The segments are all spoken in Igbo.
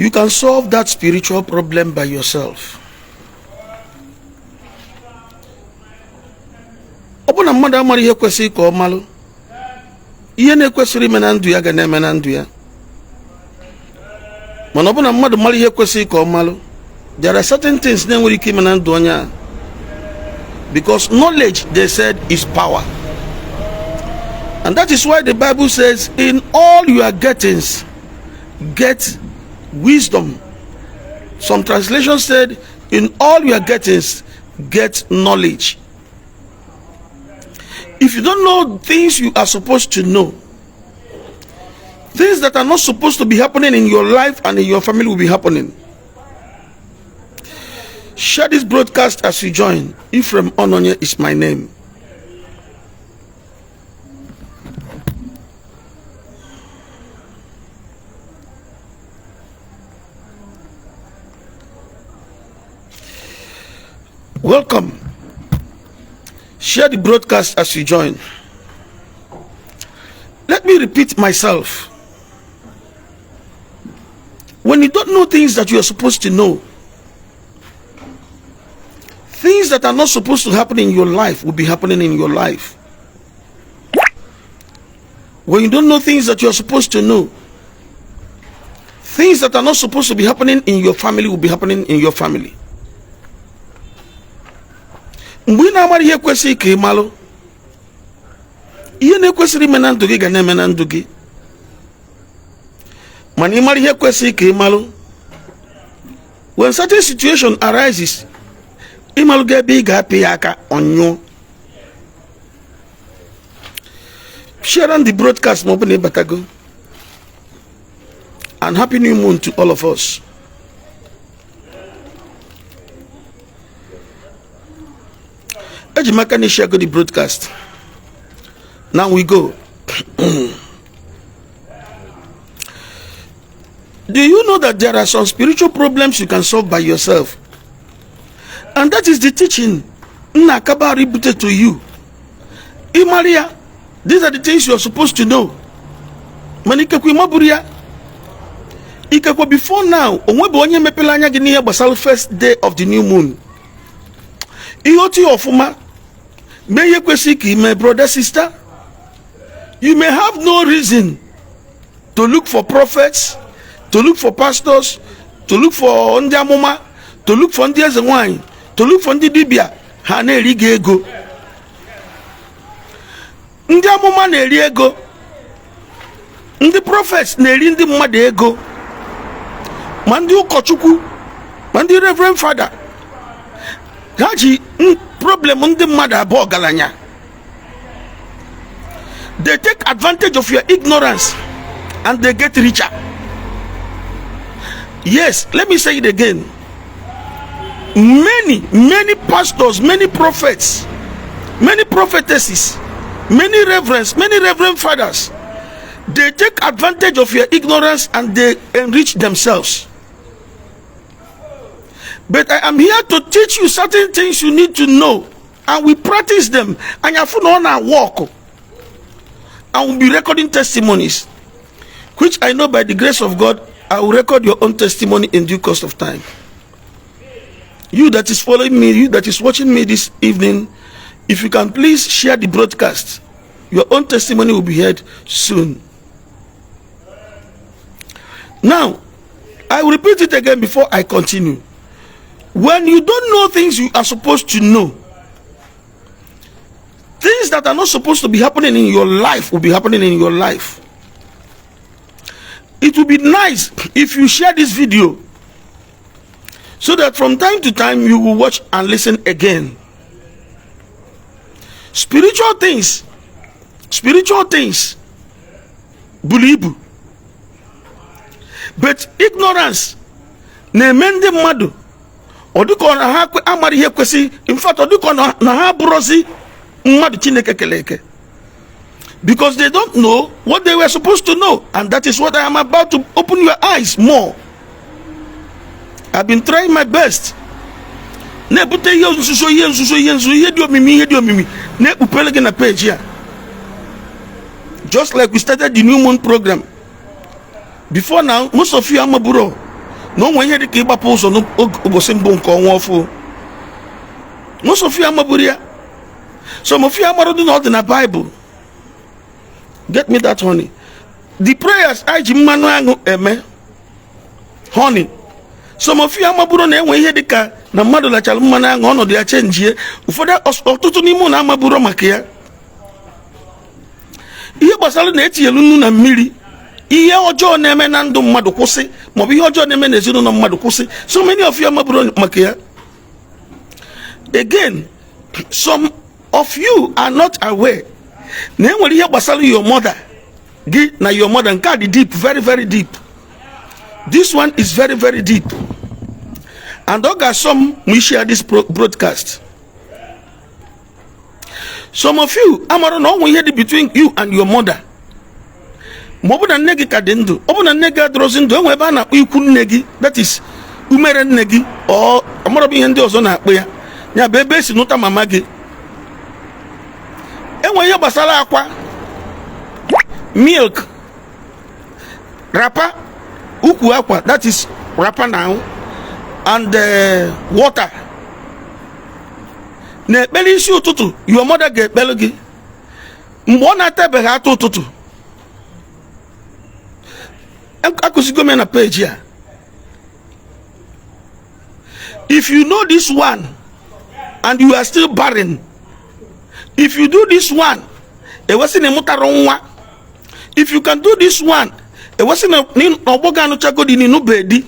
You can solve that spiritual problem by yourself. Ọ bụ na mmadụ amara ihe kwesịrị ka ọ malụ, ihe na-ekwesịrị ime na ndụ ya ga na-eme na ndụ ya. Mana ọ bụ na mmadụ mara ihe kwesịrị ka ọ malụ, there are certain things na-enwere ike ime na ndụ onye a, because knowledge, they said, is power. And that is why the Bible says, in all your gettings, get wisdom. Some translations said, in all your gettings, get knowledge. If you don't know things you are supposed to know, things that are not supposed to be happening in your life and in your family will be happening. Share this broadcast as you join. Ephraim Ononye is my name. Welcome. Share the broadcast as you join. Let me repeat myself. When you don't know things that you are supposed to know, things that are not supposed to happen in your life will be happening in your life. When you don't know things that you are supposed to know, things that are not supposed to be happening in your family will be happening in your family. Mgbe ị na-amara ihe kwesịrị ka ị malụ, ihe na-ekwesịrị ime na ndụ gị ga na-eme na ndụ gị. Mana ị mara ihe kwesịrị ka ị malụ, when certain situation arises, ịmalụgo ebe ị ga-apị ya aka ọnyụọ. Share the broadcast ma ọ bụ na ịbatago. And happy new moon to all of us. Eji m aka na share the broadcast. Now we go. Do you know that there are some spiritual problems you can solve by yourself? And that is the teaching nna akabari bute to you. Ịmara, these are the things you are supposed to know. Mana ikekwe ịmaburu ya. Ikekwe before now, onwe bụ onye mepere anya gị n'ihe gbasara first day of the new moon. Ihe otu ya ọfụma mee ihe kwesịrị ka ime. Brother, sister, you may have no reason to look for prophets, to look for pastors, to look for ndị amụma, to look for ndị eze nwanyị, to look for ndị dibịa. Ha na-eri gị ego. Ndị amụma na-eri ego, ndị prophets na-eri ndị mmadụ ego, ma ndị ụkọchukwu, ma ndị reverend father. Ha ji problem ndị mmadụ abụọ ọgaranya. They take advantage of your ignorance and they get richer. Yes, let me say it again. Many, many pastors, many prophets, many prophetesses, many reverends, many reverend fathers, they take advantage of your ignorance and they enrich themselves. But I am here to teach you certain things you need to know, and we practice them, and your phone on our work, and we'll be recording testimonies, which I know by the grace of God, I will record your own testimony in due course of time. You that is following me, you that is watching me this evening, if you can please share the broadcast, your own testimony will be heard soon. Now, I will repeat it again before I continue. When you don't know things you are supposed to know, things that are not supposed to be happening in your life will be happening in your life. It will be nice if you share this video so that from time to time you will watch and listen again. Spiritual things, spiritual things buru ibu, but ignorance na-eme ndị mmadụ ọ dịka na ha amara ihe kwesị. In fact, ọ dịka na ha abụrụzi mmadụ Chineke kele eke, because they don't know what they were supposed to know. And that is what I am about to open your eyes more. I've been trying my best na-ebute ihe nzuzo, ihe nzuzo, ihe nzuzo, ihe dị omimi, ihe dị omimi na-ekpupere gị na peji a. Just like we started the new moon program, before now most of you amaburo. na o nwere ihe dịka ịgbapụ ụzọ n'ụbọchị mbụ nke ọnwa ọfụ. Most of you amaburu ya. Some of you amarodụ na ọ dị na Bible. Get me that honey. The prayers anyị ji mmanụ aṅụ eme, honey. Some of you amaburu na enwe ihe dịka na mmadụ lachara mmanụ aṅụ, ọnọdụ ya chenjie. Ụfọdụ, ọtụtụ n'ime ụnụ amaburu maka ya. Ihe gbasara na etinyelu nnu na mmiri, ihe ọjọọ na-eme na ndụ mmadụ kwụsị, maọbụ ihe ọjọọ na-eme n'ezinụlọ mmadụ kwụsị. So many of you amaburu maka ya. Again, some of you are not aware na enwere ihe gbasara your mother, gị na your mother. Nke a dị deep, very very deep. This one is very very deep, and ọ ga-asọ m ma share this broadcast. Some of you amara na ọ nwe ihe dị between you and your mother. Ma ọ bụ na nne gị ka dị ndụ, ọ bụ na nne gị adịrọzi ndụ, enwe ebe a na-akpọ ikwu nne gị, that is umere nne gị, ọ amarọbụ ihe ndị ọzọ na-akpọ ya, ya bụ ebe esi nụta mama gị. Enwe ihe gbasara akwa, milk, wrapper, ukwu akwa, that is wrapper now, and water. Na ekpere isi ụtụtụ your mother ga-ekpere gị mgbe ọ na-atabeghị atụ ụtụtụ. Akụzigo m ya na page a. If you know this one and you are still barren, if you do this one, ewesị na ịmụtara nwa. If you can do this one, ewesị na ọgbọ gị anụchago di n'inube di.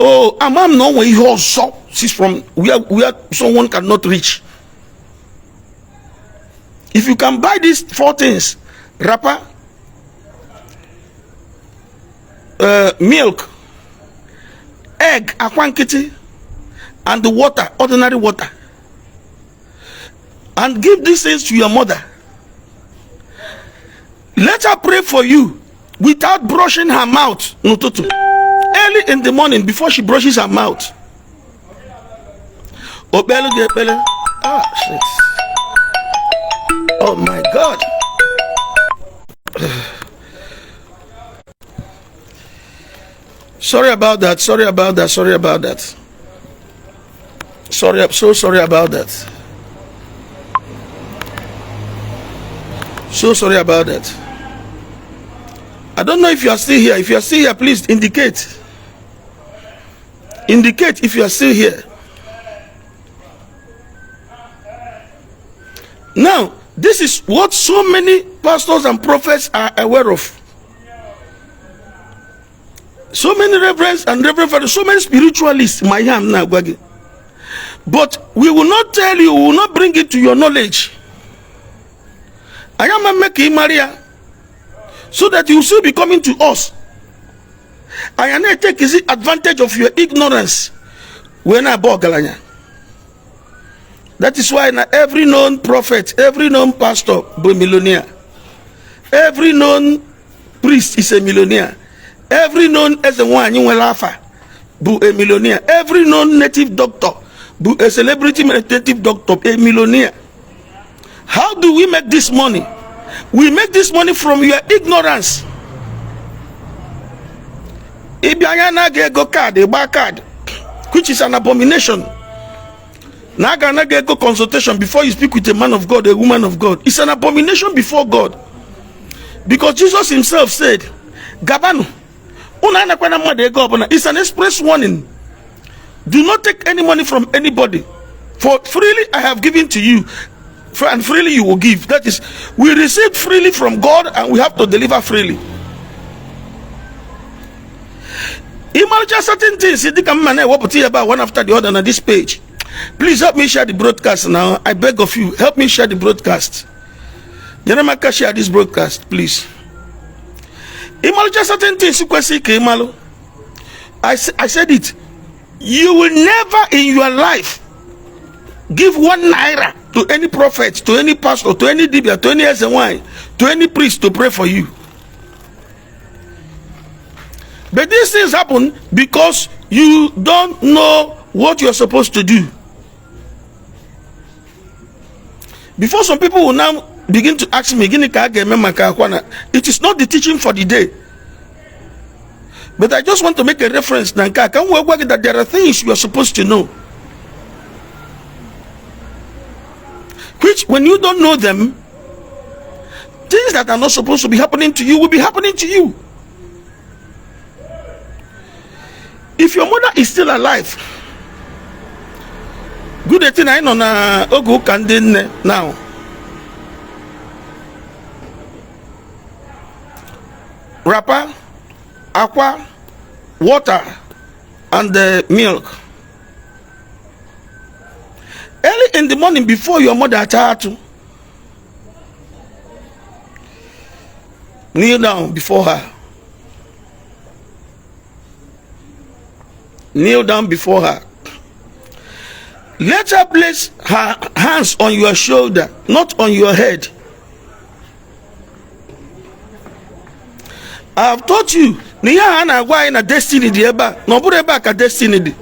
Oh, ama m na o nwee ihe ọzọ is from where someone cannot reach. If you can buy these four things, wrapper, milk, egg, akwa nkịtị, and the water, ordinary water, and give these things to your mother, let her pray for you without brushing her mouth n'ụtụtụ, early in the morning, before she brushes her mouth, o kpelu gị ekpere. Ah, shit. Oh my God. Sorry about that. Sorry about that. Sorry about that. Sorry, I'm so sorry about that. So sorry about that. I don't know if you are still here. If you are still here, please indicate. Indicate if you are still here. Now, this is what so many pastors and prophets are aware of. So many reverends and reverend fathers, so many spiritualists, my hand now, but we will not tell you, we will not bring it to your knowledge. I am a making Maria so that you will still be coming to us. I am not taking advantage of your ignorance. When I bought ọgaranya. That is why na every known prophet, every known pastor bụ millionaire. Every known priest is a millionaire. Every known eze nwaanyị nwere afa bụ a millionaire. Every known native doctor bụ a celebrity native doctor, a millionaire. How do we make this money? We make this money from your ignorance. Ịbịa anya na-aga ego kaadị gba kaadị, which is an abomination. Na aga anaga ego consultation before you speak with a man of God, a woman of God. It's an abomination before God. Because Jesus himself said, Gabanu, unu anakwana mmadụ ego ọbụla. It's an express warning. Do not take any money from anybody. For freely I have given to you, and freely you will give. That is, we received freely from God and we have to deliver freely. Ịmarịcha certain things dịka mma na-ewepụta ya ebe a one after the other na this page. Please help me share the broadcast now. I beg of you, help me share the broadcast. Nyere m aka share this broadcast, please. Ịmarịcha certain things kwesịrị ka ịmalụ. I said it. You will never in your life give ₦1 to any prophet, to any pastor, to any dibia, to any eze nwanyị, to any priest to pray for you. But these things happen because you don't know what you're supposed to do. Before some people will now begin to ask me, gịnị ka a ga-eme maka akwa na, it is not the teaching for the day. But I just want to make a reference na nke a ka m wee gwa gị that there are things you are supposed to know, which when you don't know them, things that are not supposed to be happening to you will be happening to you. If your mother is still alive, good thing, anyị nọ na oge ụka ndị nne now. Wrapper, akwa, water and the milk. Early in the morning, before your mother acha atụ, kneel down before her. Kneel down before her. Let her place her hands on your shoulder, not on your head. I have taught you na ihe a na-agwa anyị na destiny dị ebe a, na ọ bụrụ ebe a ka destiny dị,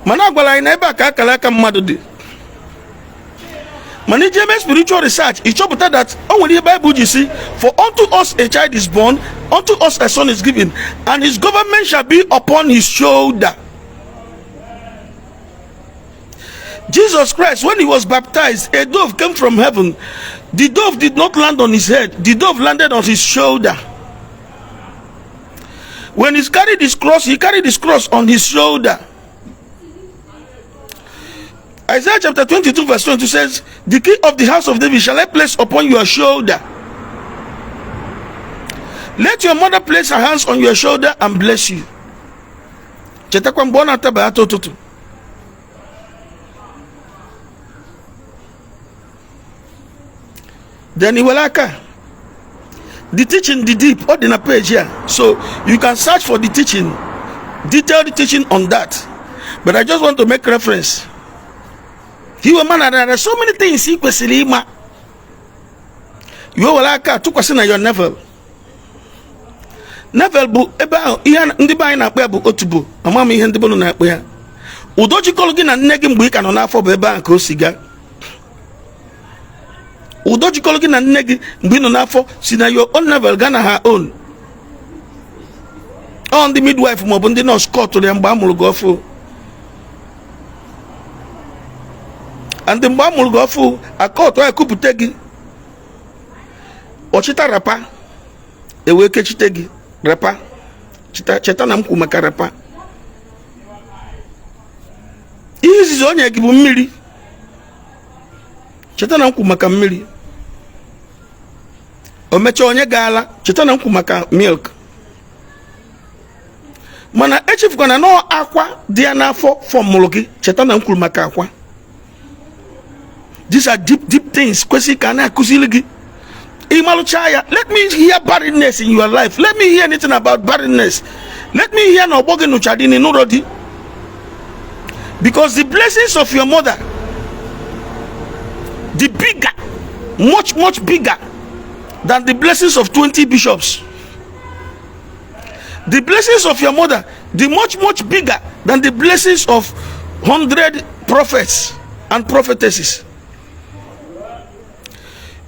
mana agwara anyị na ebe a ka akara aka mmadụ dị. Mana ije mee spiritual research, ị chọpụta that o nwere ihe Bible ji si, "For unto us a child is born, unto us a son is given, and his government shall be upon his shoulder." Jesus Christ, when he was baptized, a dove came from heaven. The dove did not land on his head. The dove landed on his shoulder. When he carried his cross, he carried his cross on his shoulder. Isaiah chapter 22 verse 20 says, "The key of the house of David shall I place upon your shoulder." Let your mother place her hands on your shoulder and bless you. Chetakwa mgbe ọ na-ataba ata ụtụtụ. Then iwere aka. The teaching dị deep, ọ dị na page here. So you can search for the teaching, detailed teaching on that. But I just want to make reference. Iwe mana there are so many things ị kwesịrị ịma. Iwe were aka tụkwasị na your navel. Navel bụ ebe ahụ ihe ndị be anyị na-akpọ ya bụ otubo, ama m ihe ndị be unu na-akpọ ya. Ụdọ jikọrọ gị na nne gị mgbe ị ka nọ n'afọ bụ ebe ahụ ka o si gaa. Ụdọ jikọrọ gị na nne gị mgbe ị nọ n'afọ si na your own navel gaa na her own. Ọ ndị midwife maọbụ ndị nọọsụ kọtụrụ ya mgbe a mụrụ gị ọfụ. And mgbe a mụrụ gị ọfụ, akọtụ ya kupụta gị, ọchịta wrapper ewee kechite gị wrapper. Cheta na m kwu maka wrapper. Ihe izizi onye gị bụ mmiri. Cheta na m kwu maka mmiri. O mechaa onye gaala. Cheta na m kwu maka milk. Mana echefukwana na akwa dị ya n'afọ fọmụrụ gị. Cheta na m kwuru maka akwa. These are deep, deep things kwesịrị ka a na-akụziri gị. Ịmalụcha ya. Let me hear barrenness in your life. Let me hear anything about barrenness. Let me hear na ọgbọ gị nụcha dị n'ụlọ di. Because the blessings of your mother, the bigger, much, much bigger than the blessings of 20 bishops. The blessings of your mother, the much, much bigger than the blessings of 100 prophets and prophetesses.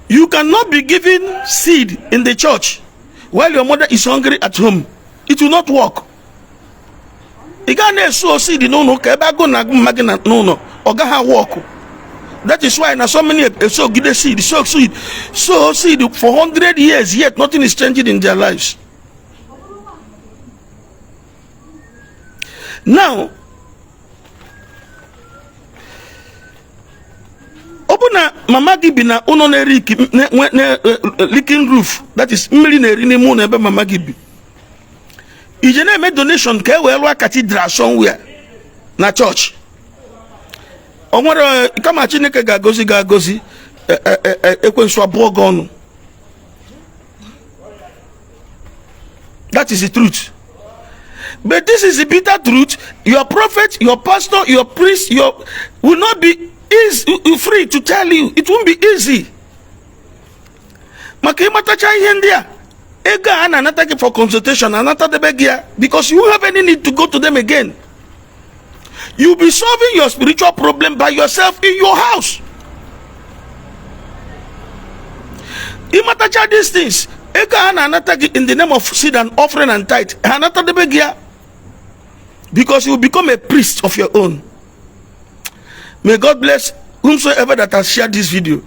You cannot be giving seed in the church while your mother is hungry at home. It will not work. Ị gaa na-eso seed n'ụlọ ụka ebe agụụ na-agụ mma gị n'ụlọ, ọ gaghị work. That is why na so many esogide seed, sow seed, sow seed for 100 years, yet nothing is changing in their lives. Now, ọ bụ na mama gị bi na ụlọ na-eri leaking roof, that is mmiri na-eri n'ime ụlọ ebe mama gị bi, ije na-eme donation ka e wee lụọ cathedral somewhere na chọọchị, o nwere kama Chineke ga-agọzi ga-agọzi ekwensu abụọ gị ọnụ. That is the truth. But this is the bitter truth. Your prophet, your pastor, your priest, your will not be easy, free to tell you. It won't be easy. Maka ịmatacha ihe ndị a, ego a na-anata gị for consultation, anatadebe gị ya, because you have any need to go to them again. You'll be solving your spiritual problem by yourself in your house. Ịmatacha these things, ego Ego a na-anata gị in the name of seed and offering and tithe, ha anatadebe gị ya, because you will become a priest of your own. May God bless whomsoever that has shared this video.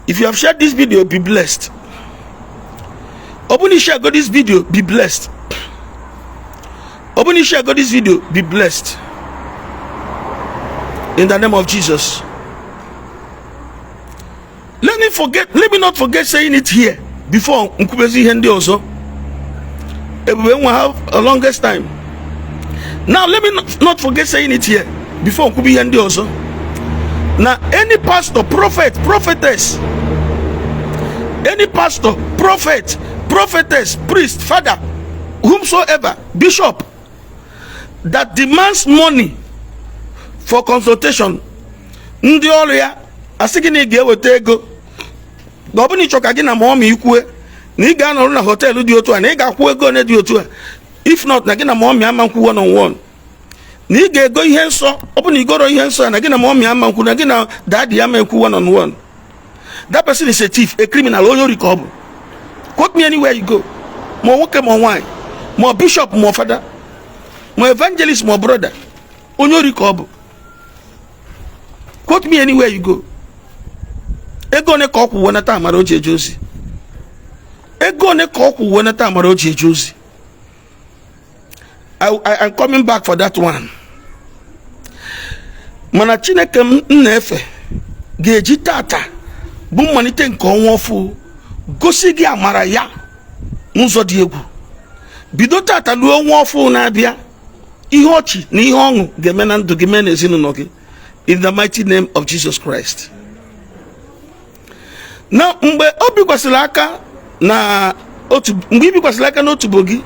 If you have shared this video, be blessed. Ọ bụrụ na share go this video, be blessed. Ọ bụrụ na share go this video, be blessed in the name of Jesus. Let me not forget saying it here before m kwubezi ihe ndị ọzọ. Ebube nwa have a longest time now. Let me not forget saying it here before m kwube ihe ndị ọzọ, na any pastor, prophet, prophetess, any pastor, prophet, prophetess, priest, father, whomsoever, bishop that demands money for consultation, ndị ọrụ ya asị gị na ị ga-eweta ego, na ọ bụrụ na ịchọ ka gị na mummy ikwue, na ị ga-anọrọ na hotel dị otu a, na ị ga-akwụ ego one dị otu a, if not, na gị na mummy ama nkwu one on one, na ị ga-ego ihe nsọ, ọ bụ na igoro ihe nsọ ya, na gị na mummy ama nkwu, na gị na daddy ama ekwu one on one, that person is a thief, a criminal, onye ori ka ọ bụ. Quote me anywhere you go. Ma ọ nwoke, ma ọ nwaanyị, ma ọ bishop, ma ọ fada, ma evangelist, ma ọ brother, onye ori ka ọ bụ. Quote me anywhere you go. Ego one ka ọ kwụ wenata amara o ji eje ozi? Ego one ka ọ kwụ wenata amara o ji eje ozi? I'm coming back for that one. Mana Chineke m na-efe ga-eji tata bụ mmalite nke ọnwa ọfụ gosi gị amara ya n'ụzọ dị egwu. Bido tata luo ọnwa ọfụ na-abịa, ihe ọchị na ihe ọṅụ ga-eme na ndụ gị, mee n'ezinụlọ gị, in the mighty name of Jesus Christ. Na mgbe o bikwasịrị aka na otu, mgbe ị bikwasịrị aka n'otubo gị,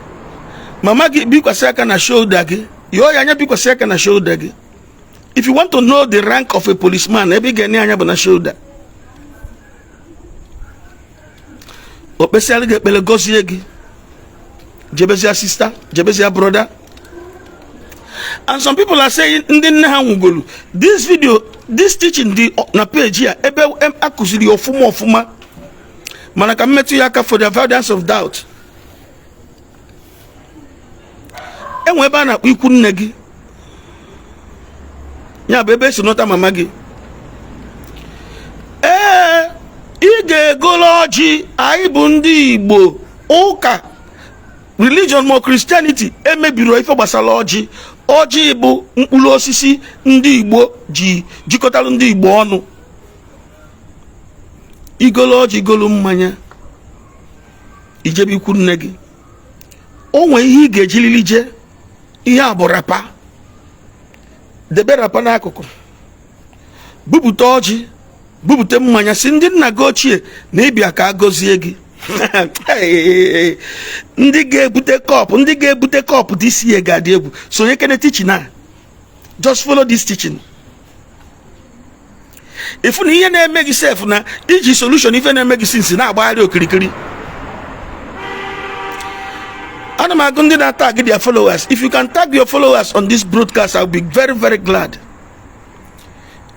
mama gị bikwasị aka na shoulder gị, yọọ ya anya, bikwasị aka na shoulder gị. If you want to know the rank of a policeman, ebe ị ga-enye anya bụ na shoulder. O kpesịara gị ekpere, gọzie gị, jebezia sister, jebezia brother. And some people are saying ndị nne ha nwugolu. This video, this teaching dị na page a ebe akụziri ya ọfụma ọfụma, mana ka m metụ ya aka for the avoidance of doubt. Enwe ebe a na-akpọ ikwu nne gị, ya bụ ebe esi nụta mama gị. Ee, ị ga-egolo ọjị. Anyị bụ ndị Igbo, ụka, religion ma Christianity emebiro ife gbasara ọjị. Ọjị bụ mkpụrụ osisi ndị Igbo ji jikọtara ndị Igbo ọnụ. Igolo ọjị, igolo mmanya, ijebe ikwu nne gị, o nwee ihe ị ga-ejiriri jee. Ihe a bụ wrapper. Debe wrapper n'akụkụ, bupụta ọjị, bupụta mmanya, si ndị nna gị ochie na ịbịa ka a gọzie gị. Ndị ga-ebute cup, ndị ga-ebute cup this year ga-adị egwu. Sonye kene teaching a, just follow this teaching. Ịfụ na ihe na-eme gị sef na iji solution ife na-eme gị since na-agbagharị okirikiri. Ana m agụ ndị na-tag their followers. If you can tag your followers on this broadcast, I'll be very, very glad.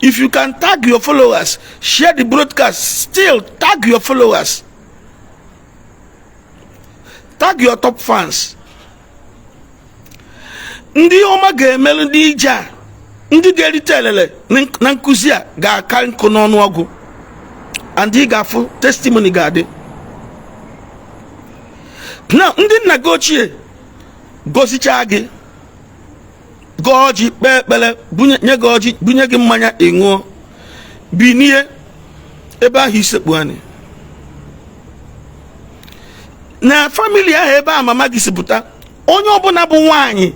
If you can tag your followers, share the broadcast, still tag your followers, tag your top fans. Ndị ọma ga-emelu ndị ije a, ndị ga-erite elele na nkụzi a ga-aka nkụ n'ọnụọgụ, and ị ga-afụ testimony ga-adị na ndị nna gị ochie gọzichaa gị, gọọ ọjị, kpee ekpere, nye gị ọjị, bunye gị mmanya, ị ṅụọ, binie ebe ahụ isekpu anị na family ahụ ebe a mama gị si pụta. Onye ọbụla bụ nwaanyị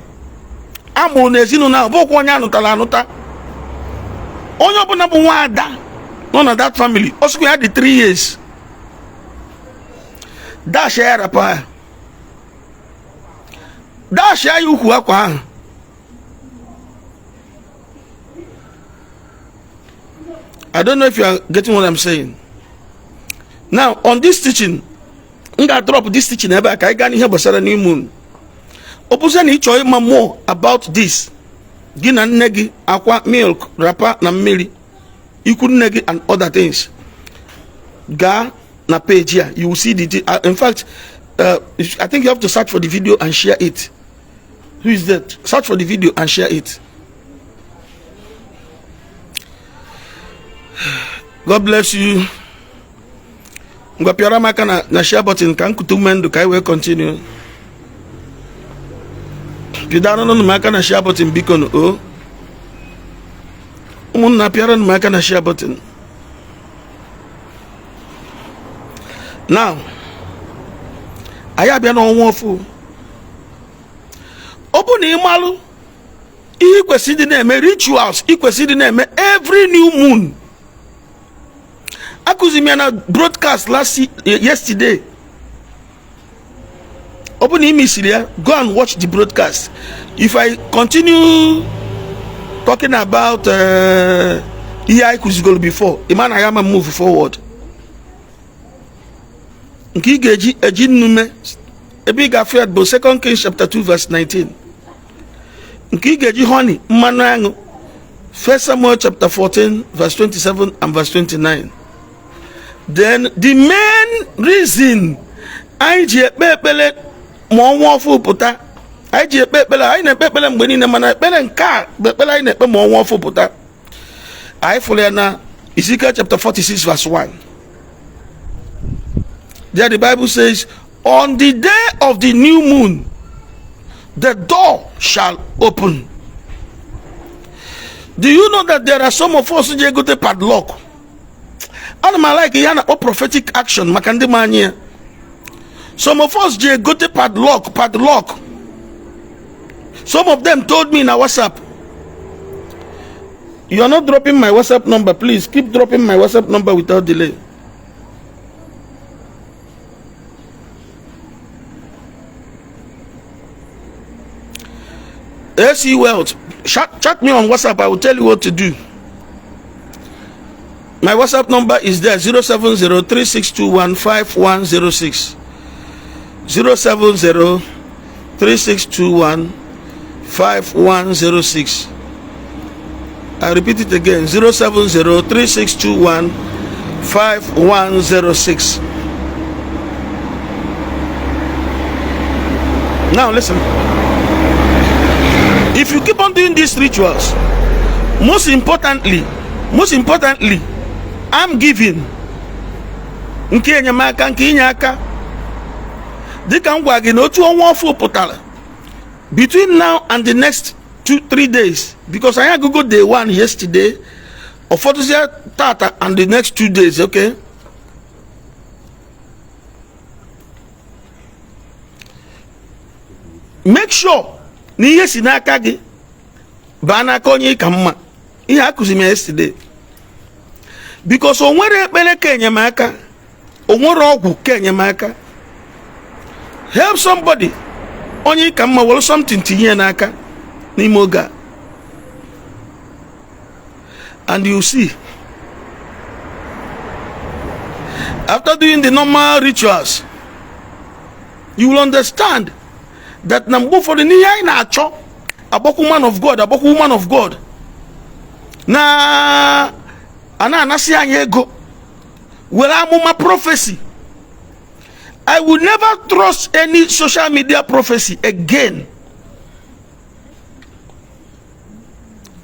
a mụrụ n'ezinụlọ ahụ, bụkwa onye anụtara anụta, onye ọbụla bụ nwaada nọ na that family, ọ sịkwa ya dị 3 years, dash ya wrapper ya, dash ya ukwu akwa ahụ. I don't know if you are getting what I'm saying. Now, on this teaching, m ga-drop this teaching ebe a ka anyị gaa n'ihe gbasara new moon. Ọ bụzie na ị chọọ ịma more about this, gị na nne gị, akwa, milk, wrapper na mmiri, ikwu nne gị and other things, gaa na page here. You will see the in fact, I think you have to search for the video and share it. Who is that? Search for the video and share it. God bless you. Ngwa, pịara m aka na share button ka nkute ume ndụ ka anyị wee continue. Pịdara m aka na share button, biko. O ụmụnna, pịara m aka na share button. Now, anyị abịa n'ọnwa ọfụ. Ọ bụ na ị malụ ihe ị kwesịrị ịdị na-eme, rituals ị kwesịrị ịdị na-eme every new moon. Akụzi m ya na broadcast last yesterday. Ọ bụ na ị misiri ya, go and watch the broadcast. If I continue talking about ihe anyị kụzigoro before, ị ma na ya ma move forward. Nke ị ga-eji eji nnume ebe ị ga-afụ ya bụ 2 Kings chapter 2 verse 19. Nke ị ga-eji honey, mmanụ aṅụ, 1 Samuel chapter 14 verse 27 and verse 29. Then the main reason anyị ji ekpe ekpere ma ọnwa ọfụ pụta, anyị ji ekpe ekpere, anyị na-ekpe ekpere mgbe niile, mana ekpere nke a bụ ekpere anyị na-ekpe ma ọnwa ọfụ pụta. Anyị fụrụ ya na Ezekiel chapter 46 verse 1. There the Bible says, "On the day of the new moon, the door shall open." Do you know that there are some of us ji egote padlock? Ana m like ihe a na-akpọ prophetic action maka ndị ma anyị ya. Some of us ji egote padlock, padlock. Some of them told me na WhatsApp. You are not dropping my WhatsApp number. Please keep dropping my WhatsApp number without delay. AC Wealth, chat me on WhatsApp. I will tell you what to do. My WhatsApp number is there: 07036215106. 07036215106. I repeat it again: 07036215106. Now listen. If you keep on doing these rituals, most importantly, I'm giving nke enyemaka, nke inye aka, dịka m gwa gị na otu ọnwa ọfụ pụtara, between now and the next 2-3 days, because anyị agụgo day one yesterday, ụfọdụzie tata and the next 2 days, okay? Make sure na ihe si n'aka gị baa n'aka onye ka mma. Ihe akụzi m yesterday, because o nwere ekpere ka enyemaka, o nwere ọgwụ ka enyemaka. Help somebody, onye ka mma, were something tinye ya n'aka n'ime oge a, and you see, after doing the normal rituals, you will understand that na mgbe ụfọdụ n'ihe anyị na-achọ agbakwu man of God, agbakwu woman of God, na a na-anasị anyị ego were amụma prophecy. I will never trust any social media prophecy again.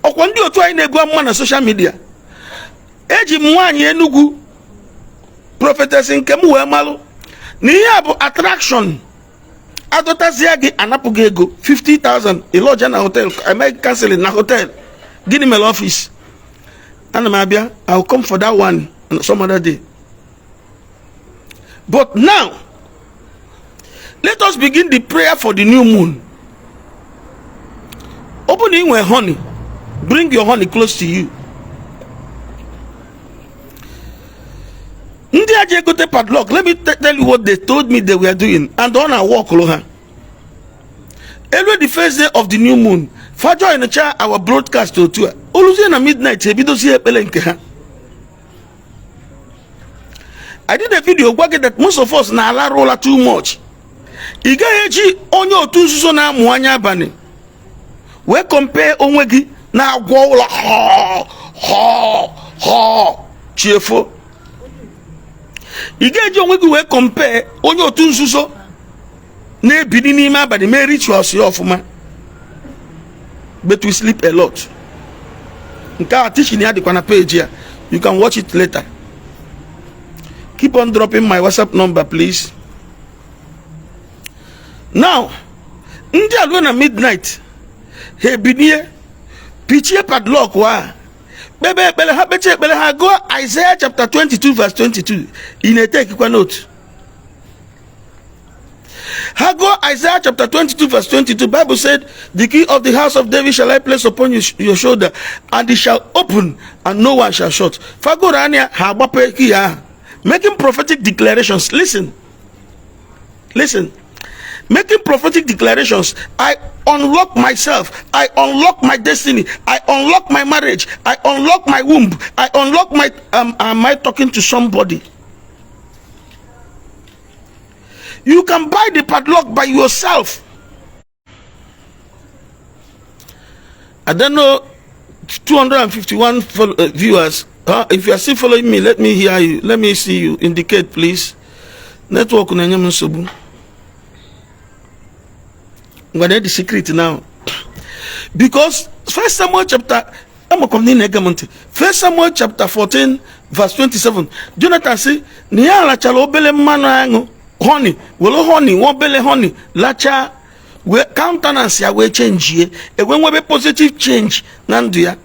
Ọkwa ndị otu anyị na-ebu amụma na social media, eji m nwaanyị Enugu prophetess nke m wee malụ na ihe a bụ attraction. Adọtazie gị, anapụ gị ego 50,000, ịlọja na hotel, eme counseling na hotel. Gịnị mere office? Ana m abịa. I will come for that one some other day. But now, let us begin the prayer for the new moon. Ọ bụ na ị nwere honey, bring your honey close to you. Ndị a ji egote padlock, let me tell you what they told me they were doing, and ọ na-work ha. Elu the first day of the new moon, fa join cha our broadcast otu a, oluzie na midnight, ebidozie ekpere nke ha. I did a video gwa gị that most of us na-alarụ ụla too much. Ị gaghị eji onye otu nzuzo na-amụ anya abalị wee compare onwe gị na-agwọ ụlọ họ họ họ chiefo. Ị ga-eji onwe gị wee compare onye otu nzuzo na-ebili n'ime abalị mee rituals ya ọfụma. But we sleep a lot. Nke a, teaching ya dịkwa na page ya. You can watch it later. Keep on dropping my WhatsApp number, please. Now, ndị a ruo na midnight, ha ebinie, pichie padlock a, kpebe ekpere. Ha kpechaa ekpere, ha gụọ Isaiah chapter 22 verse 22. Ị na-etekikwa note? Ha gụọ Isaiah chapter 22 verse 22. Bible said, "The key of the house of David shall I place upon your shoulder, and it shall open and no one shall shut." Fagoro anya, ha agbape key ahụ, making prophetic declarations. Listen, listen. Making prophetic declarations: "I unlock myself, I unlock my destiny, I unlock my marriage, I unlock my womb, I unlock my Am I talking to somebody? You can buy the padlock by yourself. I don't know, 251 viewers. If you are still following me, let me hear you, let me see you. Indicate, please. Network na-enye m nsogbu. Ngwa, the secret now, because First Samuel chapter, amakwa m na ị na-ege m ntị, First Samuel chapter 14 verse 27, Jonathan sị na ya rachara obele mmanụ aṅụ, honey, were honey, nwa obele honey lachaa, wee countenance ya wee chenjie, ewee nwebe positive change na ndụ ya.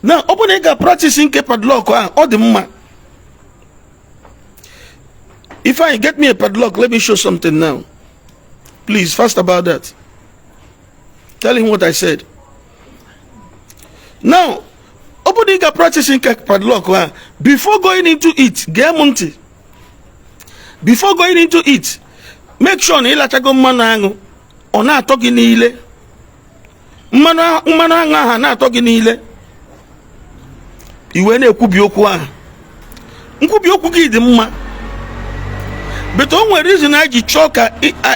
Na ọ bụrụ na ị ga-practice nke padlock ahụ, ọ dị mma. Ifeanyi, get me a padlock. Let me show something now, please. Fast about that. Tell him what I said now. Ọ bụrụ na ị ga-practice nke padlock ahụ, before going into it, gee m ntị, before going into it, make sure na ịlachago mmanụ aṅụ, ọ na-atọ gị niile, mmanụ mmanụ aṅụ ahụ na-atọ gị niile, i wee na-ekwubi okwu ahụ. Nkwubi okwu gị dị mma, but o nwere reason anyị ji chọọ ka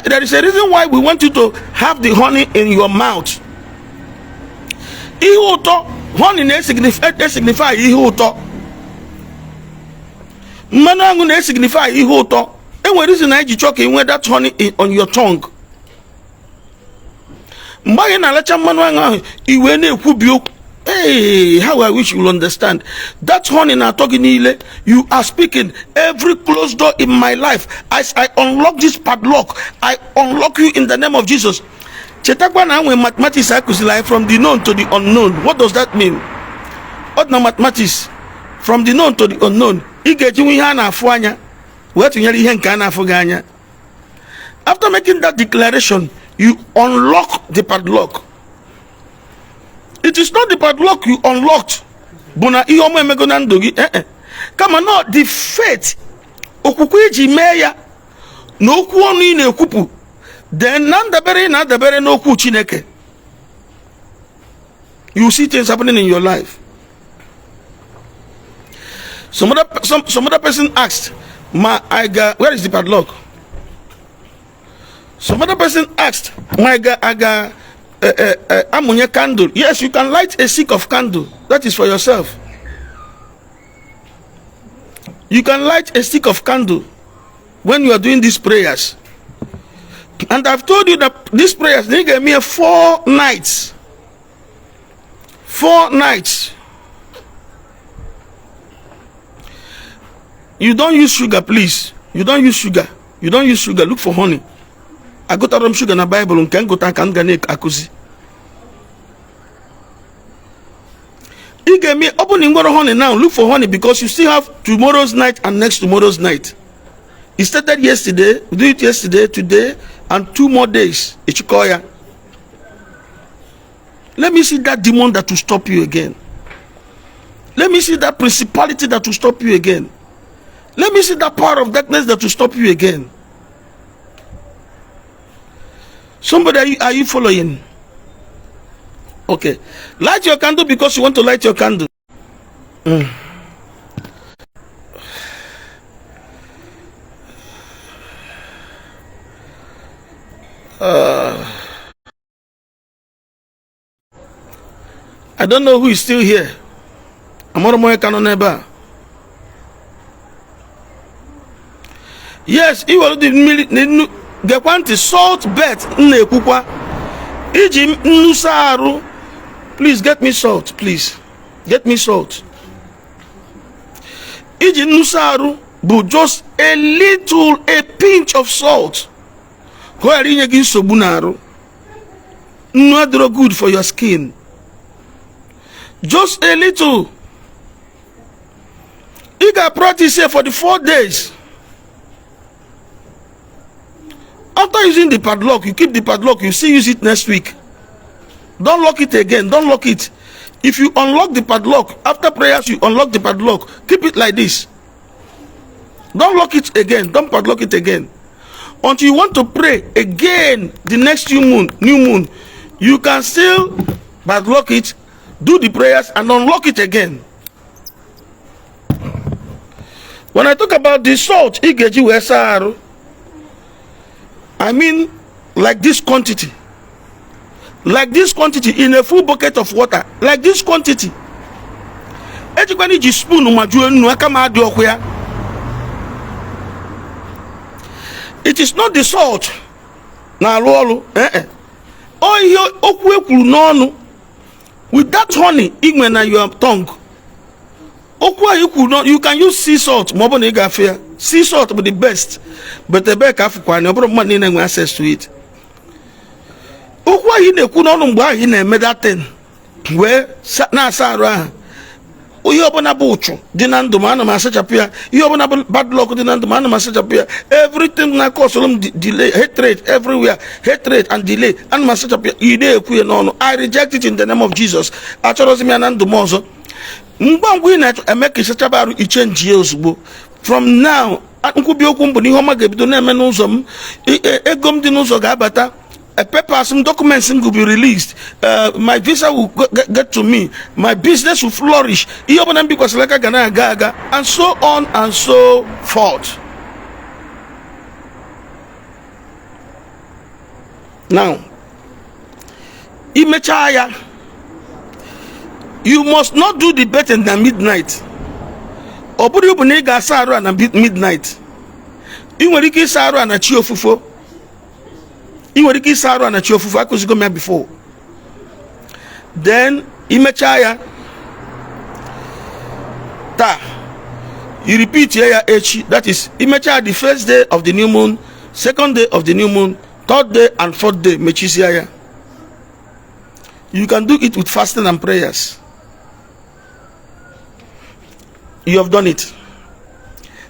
there is a reason why we want you to have the honey in your mouth. Ihe ụtọ, honey na-esignify ihe ụtọ, mmanụ aṅụ na-esignify ihe ụtọ. Enwere reason anyị ji chọọ ka ị nwee that honey on your tongue. Mgbe anyị na-alacha mmanụ aṅụ ahụ, i wee na-ekwubi okwu. Hey, how I wish you will understand that honey na-atọ gị niile. You are speaking, "Every closed door in my life, as I unlock this padlock, I unlock you in the name of Jesus." Chetakwa na nwee mathematics a kụziri anyị, from the known to the unknown. What does that mean? Ọ dị na mathematics, from the known to the unknown. Ị ga-ejinwu ihe a na-afụ anya wee tụnyere ihe nke a na-afụ gị anya. After making that declaration, you unlock the padlock. It is not the padlock you unlocked bụ na ihe ọma emego na ndụ gị, eh, kama no the faith, okwukwe iji mee ya na okwu ọnụ ị na-ekwupụ, then na ndabere ị na-adabere n'okwu Chineke, you see things happening in your life. Some other person asked ma I ga, where is the padlock? Some other person asked ma I ga amụnye candle. Yes, you can light a stick of candle. That is for yourself. You can light a stick of candle when you are doing these prayers. And I've told you that these prayers, they give me 4 nights. 4 nights. You don't use sugar, please. You don't use sugar. You don't use sugar. Look for honey. Agụtara m sugar na Bible. Nke ngụta ka m ga na-akụzi. Ị ga-eme, ọ bụ na ị nwere honey now, look for honey, because you still have tomorrow's night and next tomorrow's night. It started yesterday. Do it yesterday, today and 2 more days, echikọ ya. Let me see that demon that will stop you again. Let me see that principality that will stop you again. Let me see that power of darkness that will stop you again. Somebody, are you following? Okay. Light your candle because you want to light your candle. I don't know who is still here. Amara m onye ka nọ n'ebe a. Yes, iwere dị mmiri na nnu. Gekwa ntị, salt bath m na-ekwukwa, iji nnu saa arụ. Please get me salt, please get me salt. Iji nnu saa arụ bụ just a little, a pinch of salt, ka ọ ghara inye gị nsogbu n'arụ. Nnu adịrọ good for your skin. Just a little. Ị ga-practice it for the 4 days. After using the padlock, you keep the padlock, you still use it next week. Don't lock it again. Don't lock it. If you unlock the padlock after prayers, you unlock the padlock, keep it like this. Don't lock it again. Don't padlock it again until you want to pray again. The next new moon, you can still padlock it, do the prayers and unlock it again. When I talk about the salt ị ga-eji wee saa arụ, I mean like this quantity, like this quantity in a full bucket of water, like this quantity. Ejikwana iji spoon majuo nnu aka ma adị ọkụ ya. It is not the salt na-arụ ọrụ, ee ọ ihe okwu ekwuru n'ọnụ with that honey ị nwe na your tongue. Okwu ahụ ikwuru n'ọnụ, you can use sea salt ma ọ bụ na ị ga-afụ ya. Sea salt bụ the best, but ebee ka afụkwa anya, ọ bụrụ mmadụ niile nwe access to it. Okwu ahụ ị na-ekwu n'ọnụ mgbe ahụ ị na-eme that thing wee na-asa arụ ahụ, ihe ọbụla bụ ụchụ dị na ndụ m, ana m asachapụ ya. Ihe ọbụla bụ bad luck dị na ndụ m, ana m asachapụ ya. Everything na-acauserụ m delay, hatred everywhere, hatred and delay, ana m asachapụ ya. Ị na-ekwu ya n'ọnụ, "I reject it in the name of Jesus. Achọrọzi m ya na ndụ m ọzọ." Ngwa ngwa ị na-eme ka ịsachaba arụ, ichange ya ozugbo. "From now, nkwubi okwu m bụ na ihe ọma ga-ebido na-eme n'ụzọ m. Ego m dị n'ụzọ ga-abata. Papers m, documents m will be released. My visa will get to me. My business will flourish. Ihe ọbụla m bikwasịrị aka ga na-aga aga," and so on and so forth. Now, imechaa ya, you must not do the bathing na midnight. Ọ bụrụ bụ na ị ga-asa arụ a na midnight, ị nwere ike ịsa arụ a na chi ofufo. Ị nwere ike ịsa arụ a na chi ofufo. Akụzigo m ya before. Then imechaa ya taa, you repeat ya echi. That is, imechaa the first day of the new moon, second day of the new moon, third day and fourth day, mechizie ya. You can do it with fasting and prayers. You have done it.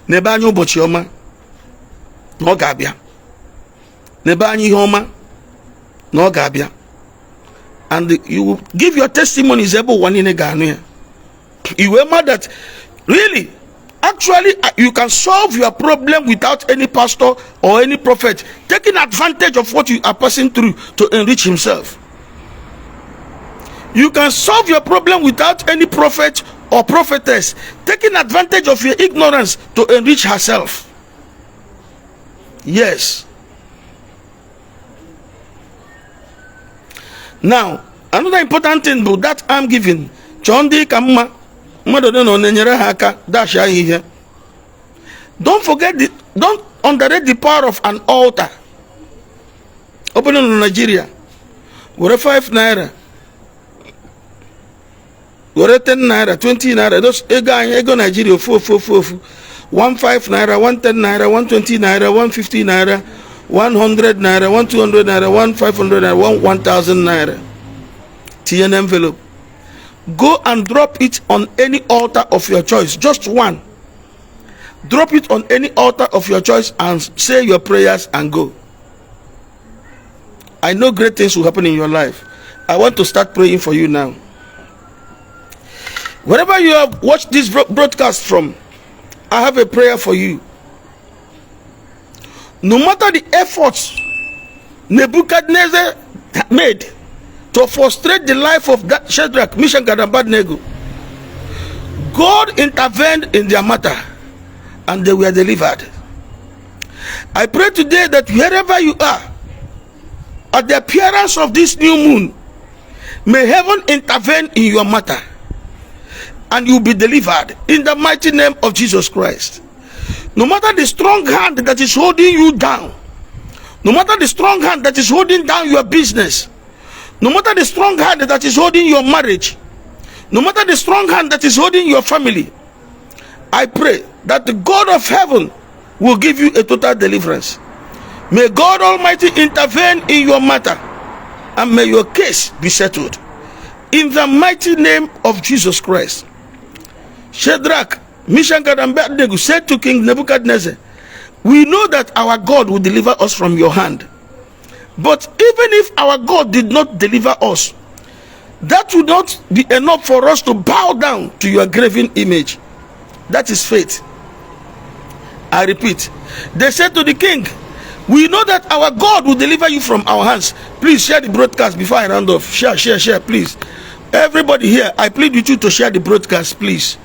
N'ebe anya ụbọchị ọma na ọ ga-abịa, n'ebe anya ihe ọma na ọ ga-abịa, and you will give your testimonies ebe ụwa niile ga-anụ ya. You will know that really, actually, you can solve your problem without any pastor or any prophet taking advantage of what you are passing through to enrich himself. You can solve your problem without any prophet or prophetess taking advantage of your ignorance to enrich herself. Yes. Now, another important thing bụ that alms giving. Chọọ ndị ka mma, mmadụ ole na ọ na-enyere ha aka dash ahụ ihe. Don't forget the, don't underrate the power of an altar. Ọ bụrụ na Nigeria, were 5 naira, were 10 naira, 20 naira, those ego anyị, ego Nigeria, ofu ofu ofu ofu, 15 naira, 110 naira, 120 naira, 150 naira, 100 naira, 1200 naira, 1500 naira, 1000 naira, tinye na envelope. Go and drop it on any altar of your choice. Just one. Drop it on any altar of your choice and say your prayers and go. I know great things will happen in your life. I want to start praying for you now. Wherever you have watched this broadcast from, I have a prayer for you. No matter the efforts Nebuchadnezzar made to frustrate the life of that Shadrach, Meshach, and Abednego, God intervened in their matter and they were delivered. I pray today that wherever you are, at the appearance of this new moon, may heaven intervene in your matter and you'll be delivered in the mighty name of Jesus Christ. No matter the strong hand that is holding you down, no matter the strong hand that is holding down your business, no matter the strong hand that is holding your marriage, no matter the strong hand that is holding your family, I pray that the God of heaven will give you a total deliverance. May God Almighty intervene in your matter and may your case be settled. In the mighty name of Jesus Christ. Shadrach, Meshach, and Abednego said to King Nebuchadnezzar, "We know that our God will deliver us from your hand. But even if our God did not deliver us, that would not be enough for us to bow down to your graven image." That is faith. I repeat, they said to the king, "We know that our God will deliver you from our hands." Please share the broadcast before I round off. Share, share, share, please. Everybody here, I plead with you to share the broadcast, please.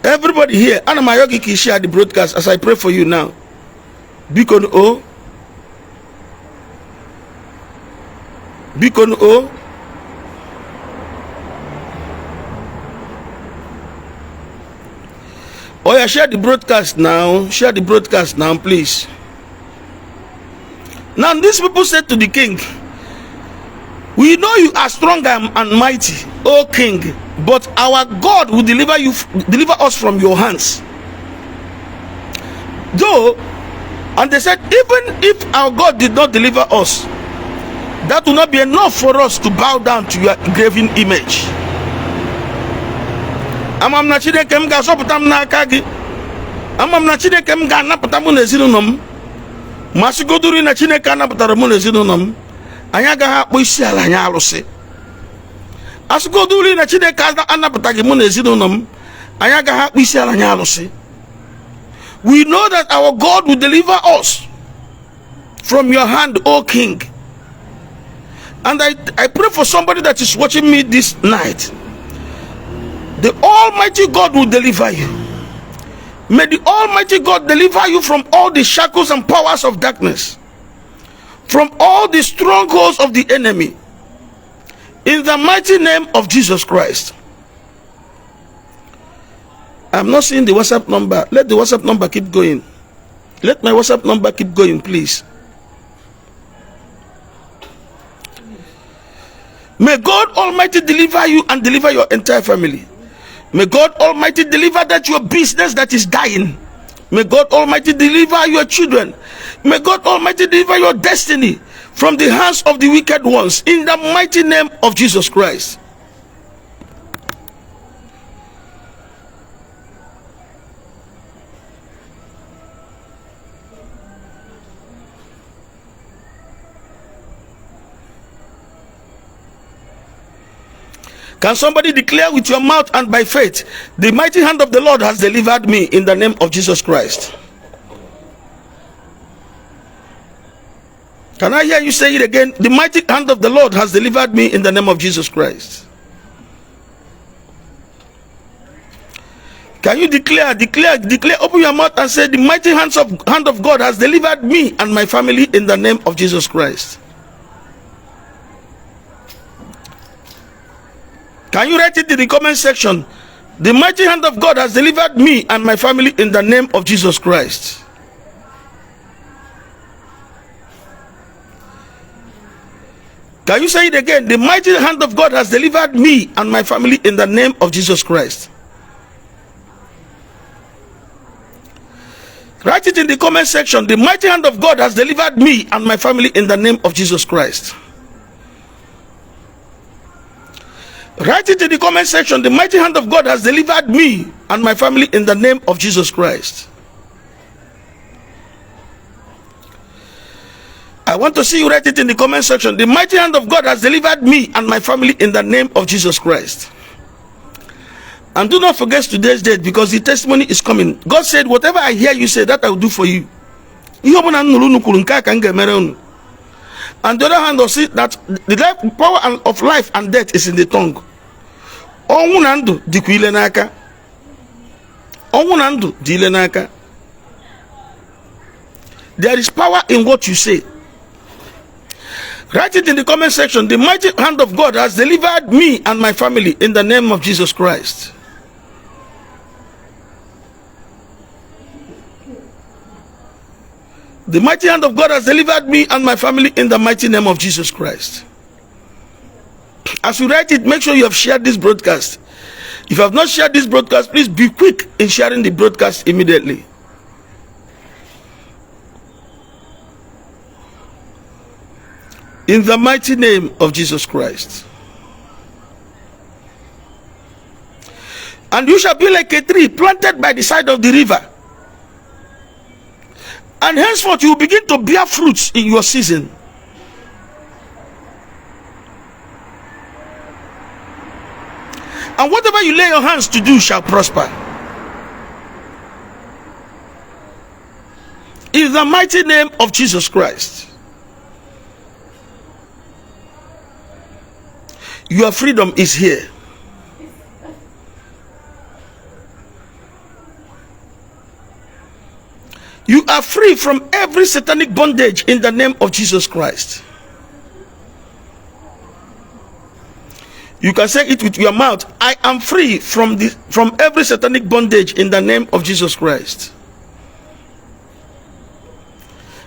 Everybody here, ana m ayọ gị ka ị share the broadcast as I pray for you now. Biko o. Biko o. Oh yeah, share the broadcast now. Share the broadcast now, please. Now, these people said to the king, "We know you are strong and mighty, O king, but our God will deliver you, deliver us from your hands." Though, and they said, "Even if our God did not deliver us, that will not be enough for us to bow down to your graven image." Ama m na Chineke m ga-azọpụta m n'aka gị. Ama m na Chineke m ga-anapụta mụ na ezinụlọ m. Ma sịgoduru na Chineke anapụtara mụ na ezinụlọ m, anyị agaghị akpọ isi ala anyị alụsị. Asịgoduru na Chineke anapụtaghị mụ na ezinụlọ m, anyị agaghị akpọ isi ala anyị alụsị. We know that our God will deliver us from your hand, O king. And I pray for somebody that is watching me this night. The Almighty God will deliver you. May the Almighty God deliver you from all the shackles and powers of darkness, from all the strongholds of the enemy. In the mighty name of Jesus Christ. I'm not seeing the WhatsApp number. Let the WhatsApp number keep going. Let my WhatsApp number keep going, please. May God Almighty deliver you and deliver your entire family. May God Almighty deliver that your business that is dying. May God Almighty deliver your children. May God Almighty deliver your destiny from the hands of the wicked ones, in the mighty name of Jesus Christ. Can somebody declare with your mouth and by faith, "The mighty hand of the Lord has delivered me," in the name of Jesus Christ? Can I hear you say it again? The mighty hand of the Lord has delivered me in the name of Jesus Christ. Can you declare, declare, declare, open your mouth and say, "The mighty hand of God has delivered me and my family," in the name of Jesus Christ? Can you write it in the comment section? The mighty hand of God has delivered me and my family in the name of Jesus Christ. Can you say it again? The mighty hand of God has delivered me and my family in the name of Jesus Christ. Write it in the comment section. The mighty hand of God has delivered me and my family in the name of Jesus Christ. Write it in the comment section. The mighty hand of God has delivered me and my family in the name of Jesus Christ. I want to see you write it in the comment section. The mighty hand of God has delivered me and my family in the name of Jesus Christ. And do not forget today's date, because the testimony is coming. God said, "Whatever I hear you say, that I will do for you." Ihe ọbụla m nụrụ unu kwuru, nke a ka m ga-emere unu. And the other hand, I see that the life, power of life and death is in the tongue. Ọnwụ na ndụ dịkwa ile n'aka. Ọnwụ na ndụ dị ile n'aka. There is power in what you say. Write it in the comment section. The mighty hand of God has delivered me and my family in the name of Jesus Christ. The mighty hand of God has delivered me and my family in the mighty name of Jesus Christ. As you write it, make sure you have shared this broadcast. If you have not shared this broadcast, please be quick in sharing the broadcast immediately. In the mighty name of Jesus Christ. And you shall be like a tree planted by the side of the river. And henceforth you will begin to bear fruits in your season. And whatever you lay your hands to do shall prosper. In the mighty name of Jesus Christ. Your freedom is here. You are free from every satanic bondage in the name of Jesus Christ. You can say it with your mouth. I am free from every satanic bondage in the name of Jesus Christ.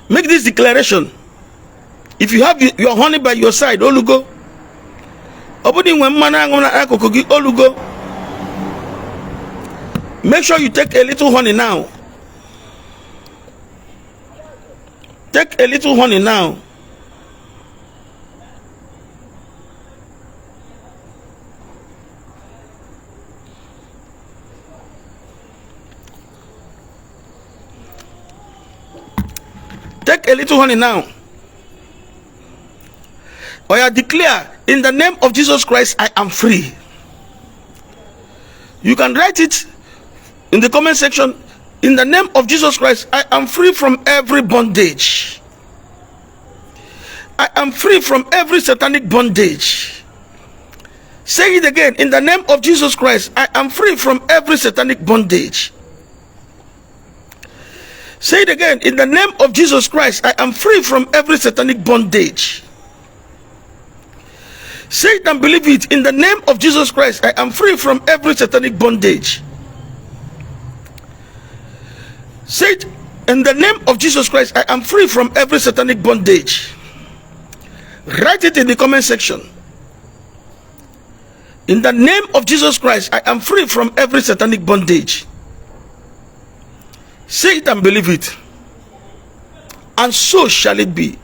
Make this declaration. If you have your honey by your side, olugo. Ọ bụrụ inwe mmanụ aṅụ n'akụkụ gị, olugo. Make sure you take a little honey now. Take a little honey now. Take a little honey now. Or I declare, in the name of Jesus Christ, I am free. You can write it in the comment section. In the name of Jesus Christ, I am free from every bondage. I am free from every satanic bondage. Say it again. In the name of Jesus Christ, I am free from every satanic bondage. Say it again. In the name of Jesus Christ, I am free from every satanic bondage. Say it and believe it. In the name of Jesus Christ, I am free from every satanic bondage. Say it. In the name of Jesus Christ, I am free from every satanic bondage. Write it in the comment section. In the name of Jesus Christ, I am free from every satanic bondage. Say it and believe it. And so shall it be.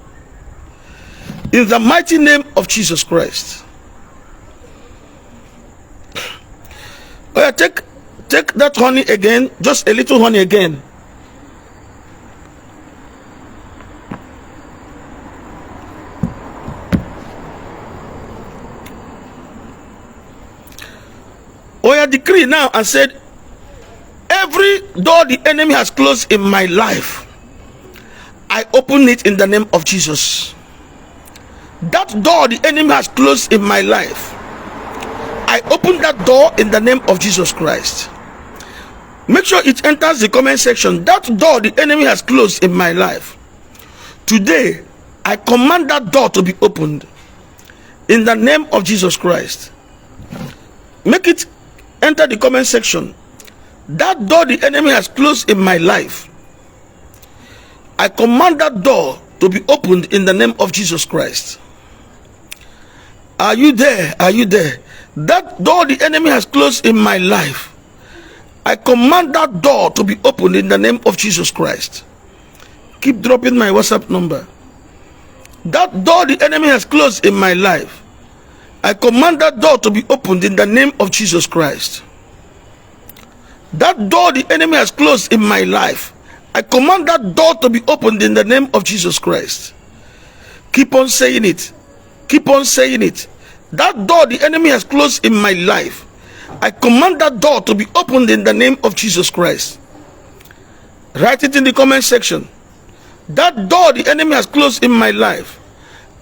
In the mighty name of Jesus Christ. Oh yeah, take that honey again, just a little honey again. Oh yeah, decree now and said, every door the enemy has closed in my life, I open it in the name of Jesus. That door the enemy has closed in my life, I open that door in the name of Jesus Christ. Make sure it enters the comment section. That door the enemy has closed in my life, today I command that door to be opened in the name of Jesus Christ. Make it enter the comment section. That door the enemy has closed in my life, I command that door to be opened in the name of Jesus Christ. Are you there? Are you there? That door the enemy has closed in my life, I command that door to be opened in the name of Jesus Christ. Keep dropping my WhatsApp number. That door the enemy has closed in my life, I command that door to be opened in the name of Jesus Christ. That door the enemy has closed in my life, I command that door to be opened in the name of Jesus Christ. Keep on saying it. Keep on saying it. That door the enemy has closed in my life, I command that door to be opened in the name of Jesus Christ. Write it in the comment section. That door the enemy has closed in my life,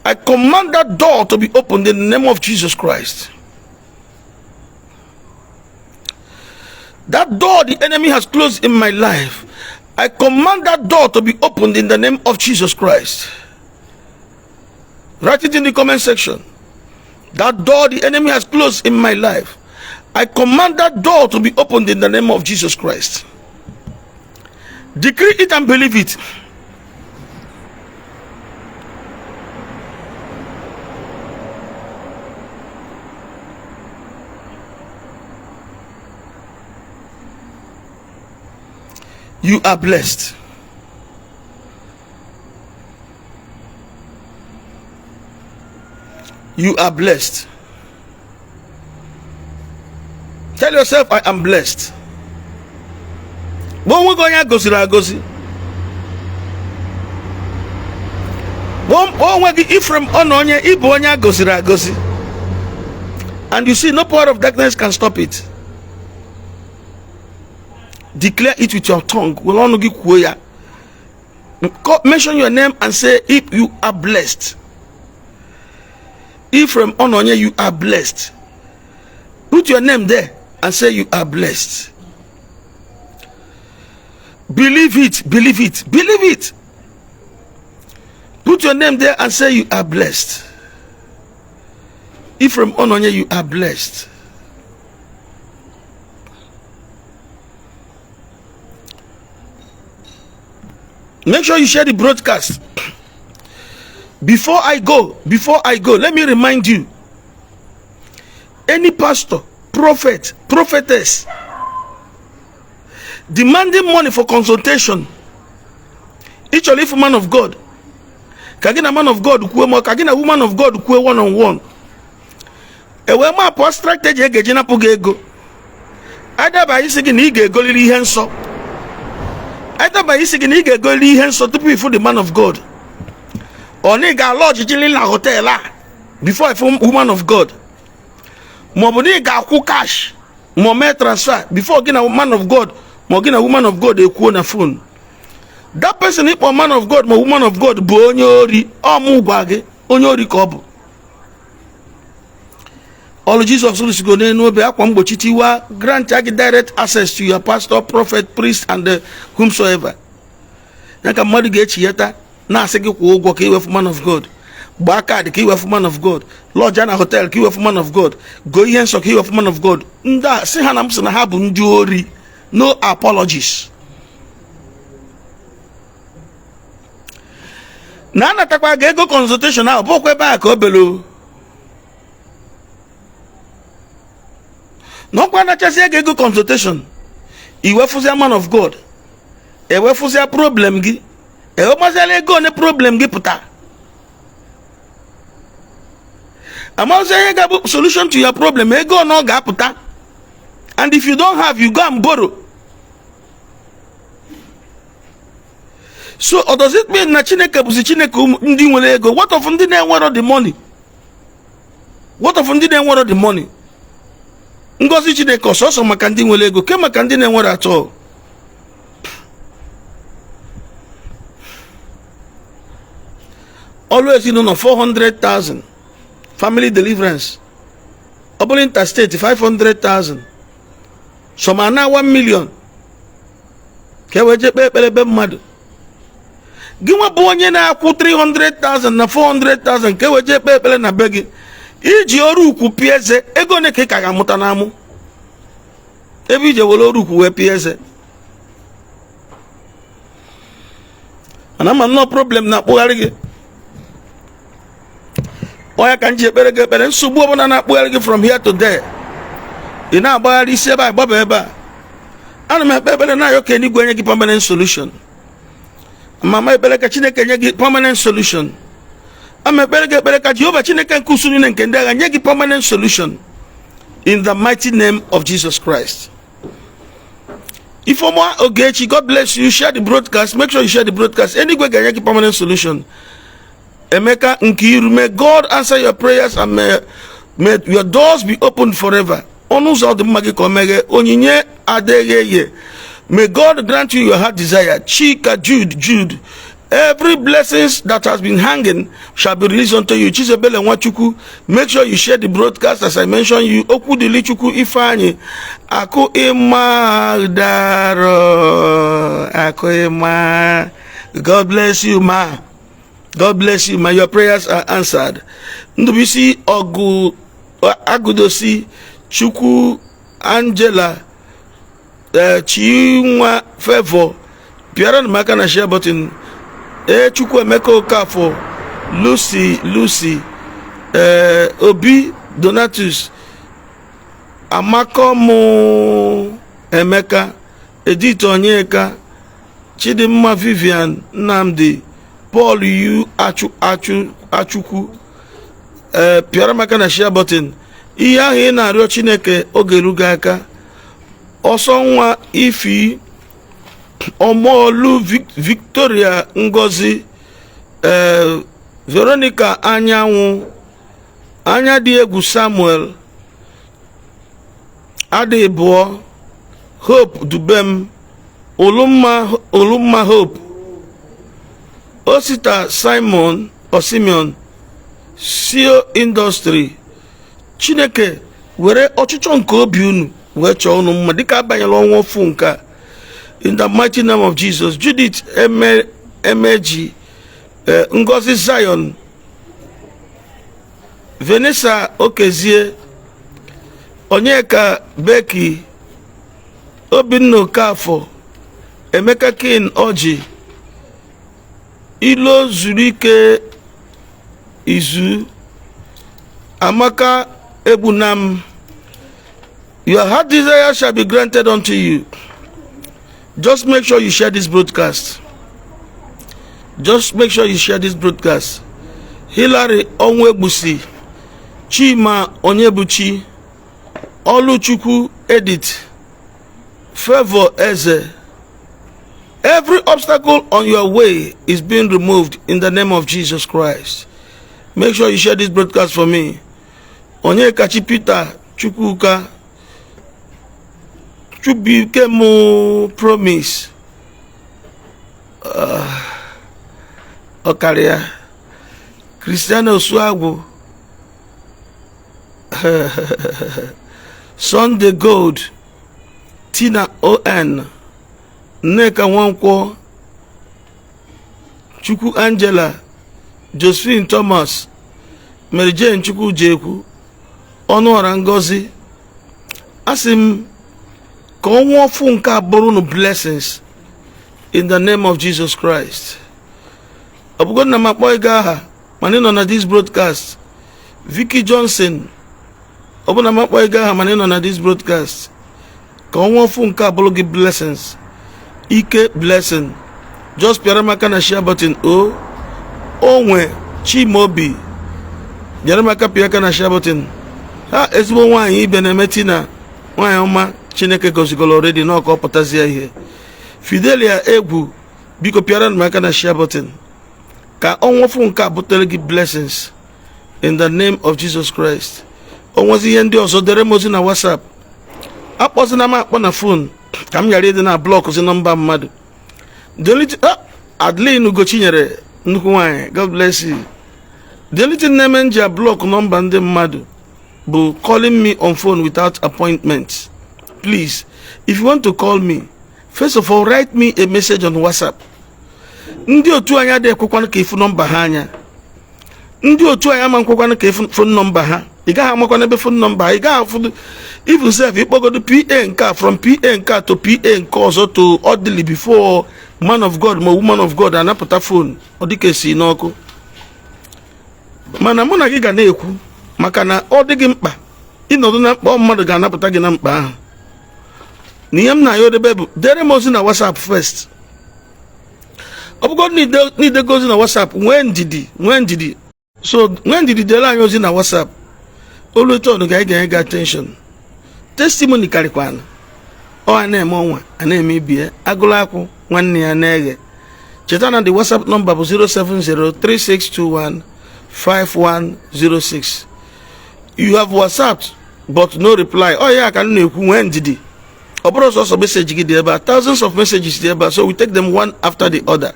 I command that door to be opened in the name of Jesus Christ. That door the enemy has closed in my life, I command that door to be opened in the name of Jesus Christ. Write it in the comment section. That door the enemy has closed in my life, I command that door to be opened in the name of Jesus Christ. Decree it and believe it. You are blessed. You are blessed. Tell yourself, "I am blessed." Gwa onwe gị onye a gọziri agọzi. Gwa onwe gị, Ephraim Ononye, ịbụ onye a gọziri agọzi. And you see, no power of darkness can stop it. Declare it with your tongue. Were ọnụ gị kwuo ya. Mention your name and say if you are blessed. Ephraim Ononye, you are blessed. Put your name there and say you are blessed. Believe it, believe it, believe it. Put your name there and say you are blessed. Ephraim Ononye, you are blessed. Make sure you share the broadcast. Before I go, let me remind you, any pastor, prophet, prophetess demanding money for consultation, ịchọrọ ịfụ man of God ka gị na man of God kwuo, ma ka gị na woman of God kwuo one on one, ewee mapụọ strategy e ga-eji napụ gị ego, adaba isi gị na ị ga-egoliri ihe nsọ, adaba isi gị na ị ga-egoliri ihe nsọ tupu ịfụ the man of God, ọ na ị ga-ala ọchịchị na hotel a before ịfụ woman of God, ma ọ bụ na ị ga-akwụ cash ma ọ mee transfer before gị na man of God ma ọ gị na woman of God ekwuo na phone. That person ịkpọ man of God ma woman of God bụ onye ori. Ọmụ gwa gị, onye ori ka ọ bụ. Ọlụ Jizọs rụsigo n'elu obe, akwa mgbochi tiwa, grant gị direct access to your pastor, prophet, priest and whomsoever. Ya ka mmadụ ga-echigheta na-asị gị kwụọ ụgwọ ka iwefu man of God, gbaa card ka iwefu man of God, lodge na hotel ka iwefu man of God, goo ihe nsọ ka iwefu man of God. Ndị a sị ha na m sị na ha bụ ndị ori. No apologies. Na anatakwa ga ego consultation ahụ bụkwa ebe a ka o belu na ọkwa anachasị ego ego consultation, iwefụzia man of God, ewefụzia problem gị, ewemaziala ego one problem gị pụta, amazi ihe ga-abụ solution to your problem, ego one ọ ga-apụta. And if you don't have, you go and borrow. So or does it mean na Chineke bụzi Chineke ndị nwere ego? What of ndị na-enwero the money? What of ndị na-enwero the money? Ngozi Chineke ọsọsọ maka ndị nwere ego, ke maka ndị na-enwero atọ? Ọlụ ezinụlọ 400,000, family deliverance, ọ bụrụ interstate 500,000, some ana 1 million ka e wee jee kpee ekpere be mmadụ. Gị nwa bụ onye na-akwụ 300,000 na 400,000 ka e wee jee kpee ekpere na be gị, iji ọrụ ukwu pịa eze, ego ole ka ị ka ga-amụta n'amụ ebe ije were ọrụ ukwu wee pịa eze? Mana ama nnọọ problem na-akpụgharị gị. Onye ka m ji ekpere gị ekpere, nsogbu ọbụla na-akpụgharị gị from here to there, ị na-agbagharị isi ebe a gbaba ebe a, ana m ekpe ekpere na-ayọ ka eluigwe nye gị permanent solution. Mama, ekpere ka Chineke nye gị permanent solution. Ama ekpere gị ekpere ka Jehova Chineke nke usu niile nke ndị agha nye gị permanent solution in the mighty name of Jesus Christ. Ifeoma Ogechi, God bless you. Share the broadcast. Make sure you share the broadcast. Eluigwe ga-enye gị permanent solution. Emeka Nkiru, may God answer your prayers and may your doors be opened forever. Ọnụ ụzọ dị mma gị ka o meghee. Onyinye adịghị eye. May God grant you your heart desire. Chika Jude Jude. Every blessings that has been hanging shall be released unto you. Chizebele Nwachukwu, make sure you share the broadcast as I mentioned you. Okwudili Chukwu Ifeanyi, Akụ Ịma Daro, Akụ Ịma. God bless you, ma. God bless you, ma. Your prayers are answered. Ndubisi Ọgụ Agudosi Chukwu Angela, Chinwa Favor, pịara m aka na share button. Ee, Chukwu Emeka Okafọ, Lucy Lucy, ee, Obi Donatus, Amakomu Emeka, Edith Onyeka. Chidimma Vivian Nnamdi Paul U Achu Achu Achukwu. Ee, pịara m aka na share button. Ihe ahụ ị na-arịọ Chineke, oge erugo aka. Ọsọ nwa Ifi Ọmọlu, Victoria Ngozi, ee, Veronica Anyanwụ, Anya Dị Egwu, Samuel Adịbụọ, Hope Dubem, Olumma, Olumma Hope, Osita Simon Osimeon, Sio Industry. Chineke were ọchịchọ nke obi unu wee chọọ unu mma dịka abanyela ọnwa ofu nke a, in the mighty name of Jesus. Judith Eme, Emeji, Ngozi Zion, Vanessa Okezie, Onyeka Beki, Obinna Okafọ, Emeka Kin Ọjị, Ilo Zuru Ike Izu, Amaka Egbunam. Your heart desire shall be granted unto you. Just make sure you share this broadcast. Just make sure you share this broadcast. Hilary Onwegbusi, Chima Onyebuchi, Oluchukwu Edith, Favor Eze. Every obstacle on your way is being removed in the name of Jesus Christ. Make sure you share this broadcast for me. Onyekachi Peter Chukwuka, Chubikemu Promise, Ọkarịa Christiana Osuagwu, Sunday Gold, Tina On, Nneka Nwankwọ, Chukwu Angela, Josephine Thomas, Mary Jane Chukwujekwu, Ọnụọra Ngozi. Asị m ka ọnwa ọfụ nke a bụrụ unu blessings in the name of Jesus Christ. Ọ bụgo na m akpọ ịga aha mana ị nọ na this broadcast. Vicky Johnson, ọ bụ na m akpọ ịga aha mana ị nọ na this broadcast, ka ọnwa ọfụ nke a bụrụ gị blessings, ike blessing. Just pịara m aka na share button. O onwe Chimaobi, nyere m aka pịa aka na share button. Ha ezigbo nwaanyị ibe na-eme, Tina, nwaanyị ọma Chineke gozigoro already na ọka ọ pụtazie ihe. Fidelia Egwu, biko pịara m aka na share button ka ọnwụfụ nke a butere gị blessings in the name of Jesus Christ. O nwezi ihe ndị ọzọ, dere m ozi na WhatsApp. Akpọzina m akpọ na phone ka m ghara ịdị na blockzi nọmba mmadụ. The only ah, Adeline Ugochinyere, nnukwu nwaanyị, God bless you. The only thing na-eme m ji block nọmba ndị mmadụ bụ calling me on phone without appointment. Please, if you want to call me, first of all, write me a message on WhatsApp. Ndị otu anyị adịghị ekwekwanụ ka ịfụ nọmba ha anya. Ndị otu anyị ama nkwekwanụ ka ịfụ phone nọmba ha. Ị gaghị amakwana ebe phone nọmba ha, ị gaghị afụ even sef ịkpọgodo pa nke a, from pa nke a to pa nke ọzọ to orderly before man of God ma woman of God anapụta phone. Ọ dịka esi n'ọkụ, mana mụ na gị ga na-ekwu maka na ọ dị gị mkpa ịnọdụ na mkpa, ọ mmadụ ga-anapụta gị na mkpa ahụ. Na ihe m na-ayọ debe bụ dere m ozi na WhatsApp first. Ọ bụgodị na idego ozi na WhatsApp, nwee ndidi, nwee ndidi. So nwee ndidi, dere anyị ozi na WhatsApp. Olu etu ọnụ ga anyị ga-enye gị attention. Testimony karịkwana ọ a na-eme ọnwa a na-eme ibie agụrụ akwụ nwanne ya na-eghe. Cheta na the WhatsApp number bụ 07036215106. You have WhatsApped but no reply. Ọ ya ka m na-ekwu, nwee ndidi. Ọ bụrụ sọsọ message gị dị ebe a, thousands of messages dị ebe a, so we take them one after the other.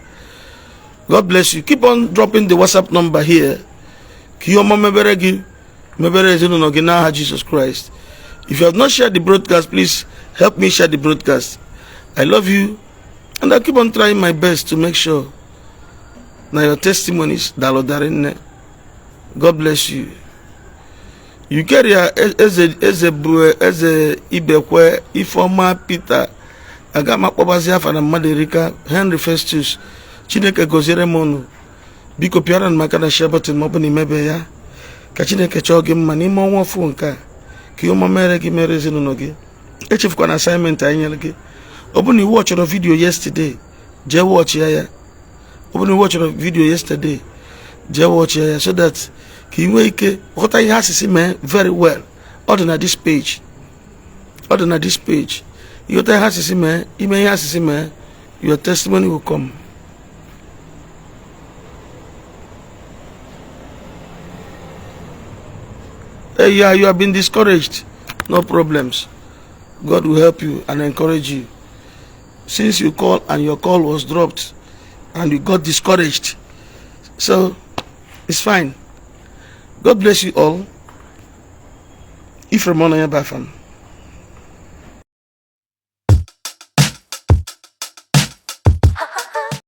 God bless you. Keep on dropping the WhatsApp number here ka ihe ọma mebere gị, mebere ezinụlọ gị n'aha Jesus Christ. If you have not shared the broadcast, please help me share the broadcast. I love you and I keep on trying my best to make sure na your testimonies dalụdarị nne. God bless you. Eucharia Eze, Eze bụ Eze Ibekwe, Ifeọma Peter, aga m akpọbazi afa na mmadụ erika. Henry Festus, Chineke goziere m unu. Biko pịara m aka na share button ma ọ bụ na imebe ya, ka Chineke chọọ gị mma n'ime ọnwa ọfụ nke a, ka ihe ọma mere gị, mere ezinụlọ gị. Echefukwana assignment anyị nyere gị. Ọ bụ na iwu ọ chọrọ video yesterday. Jee watch ya. Ọ bụrụ na ị watchara video yesterday, jee watch ya so that ka ị nwee ike ghọta ihe asịsị mee very well. Ọ dị na this page, ọ dị na this page. Ịghọta ihe asịsị mee, ime ihe asịsị mee, your testimony will come. Hey, yeah, you have been discouraged. No problems. God will help you and encourage you. Since you call and your call was dropped and you got discouraged. So it's fine. God bless you all. Ephraim Onoya Bafam.